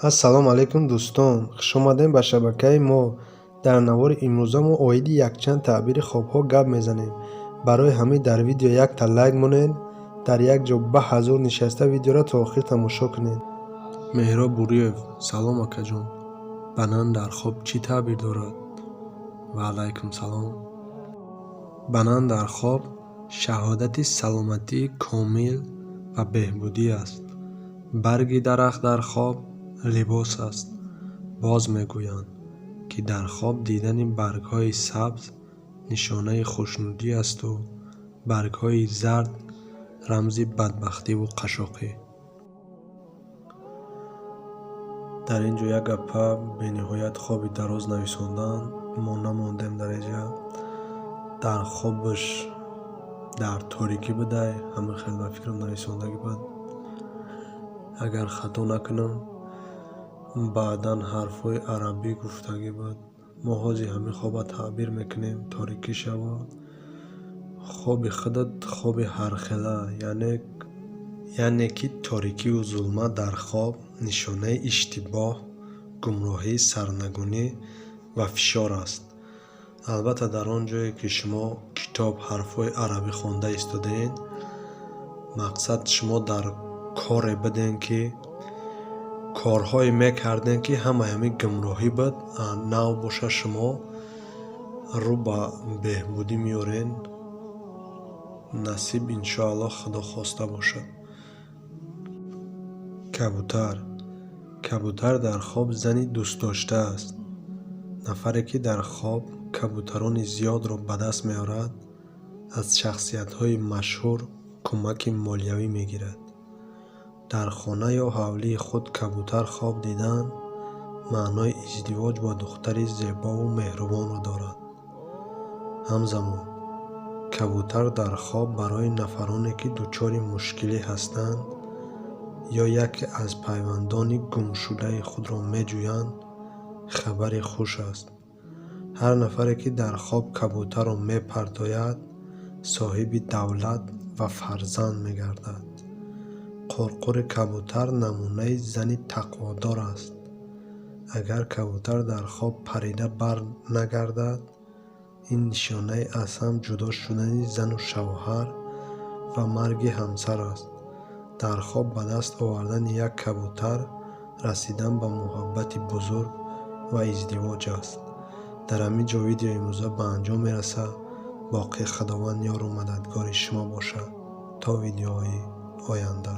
Ассалому алайкум, дӯстон, хушомадем ба шабакаи мо. Дар навори имрӯза мо оиди якчанд таъбири хобҳо гап мезанем. Барои ҳамин дар видео якта лайк монед, дар як ҷо ба ҳазур нишаста видеоро то охир тамошо кунед. Меҳроб Буриев: «Салом, акаҷон, банан дар хоб чӣ таъбир дорад?» Ва алайкум салом. Банан дар хоб шаҳодати саломатии комил ва беҳбудӣ аст. Барги дарахт дар хоб либос аст. Боз мегӯянд, ки дар хоб дидани баргҳои сабз нишонаи хушнудӣ асту баргҳои зард рамзи бадбахтиву қашшоқӣ. Дар ин ҷо як гапа бениҳоят хоби дароз нависонданд, мо намондем дар инҷа. Дар хобаш дар торикӣ будай, ҳамин хел ба фикрам нависондагӣ буд, агар хато накунам. Баъдан ҳарфҳои арабӣ гуфтагӣ буд. Мо ҳозир ҳамин хоба таъбир мекунем. Торикӣ шаву хоби худат хоби ҳархела, яъне ки торикиву зулмат дар хоб нишонаи иштибоҳ, гумроҳӣ, сарнагунӣ ва фишор аст. Албатта, дар он ҷое ки шумо китоб, ҳарфҳои арабӣ хонда истодаед, мақсад шумо дар коре будем, ки корҳое мекардем, ки ҳамаи ҳамин гумроҳӣ буд. Нав боша, шумо рӯ ба беҳбудӣ меорен, насиб, иншоаллоҳ, Худо хоста бошад. Кабутар. Кабутар дар хоб зани дӯстдошта аст. Нафаре ки дар хоб кабутарони зиёдро ба даст меорад, аз шахсиятҳои машҳур кӯмаки молиявӣ мегирад. Дар хона ё ҳавлии худ кабутар хоб дидан маънои издивоҷ бо духтари зебову меҳрубонро дорад. Ҳамзамон, кабутар дар хоб барои нафароне, ки дучори мушкилӣ ҳастанд ё яке аз пайвандони гумшудаи худро меҷӯянд, хабари хуш аст. Ҳар нафаре, ки дар хоб кабутарро мепартояд, соҳиби давлат ва фарзанд мегардад. Қурқури кабутар намунаи зани тақводор аст. Агар кабутар дар хоб парида бар нагардад, ин нишонаи аз ҳам ҷудо шудани зану шавҳар ва марги ҳамсар аст. Дар хоб ба даст овардани як кабутар расидан ба муҳаббати бузург ва издивоҷ аст. Дар ҳамин ҷо видеои имрӯза ба анҷом мерасад. Боқӣ Худованд ёру мададгори шумо бошад то видеоҳои оянда.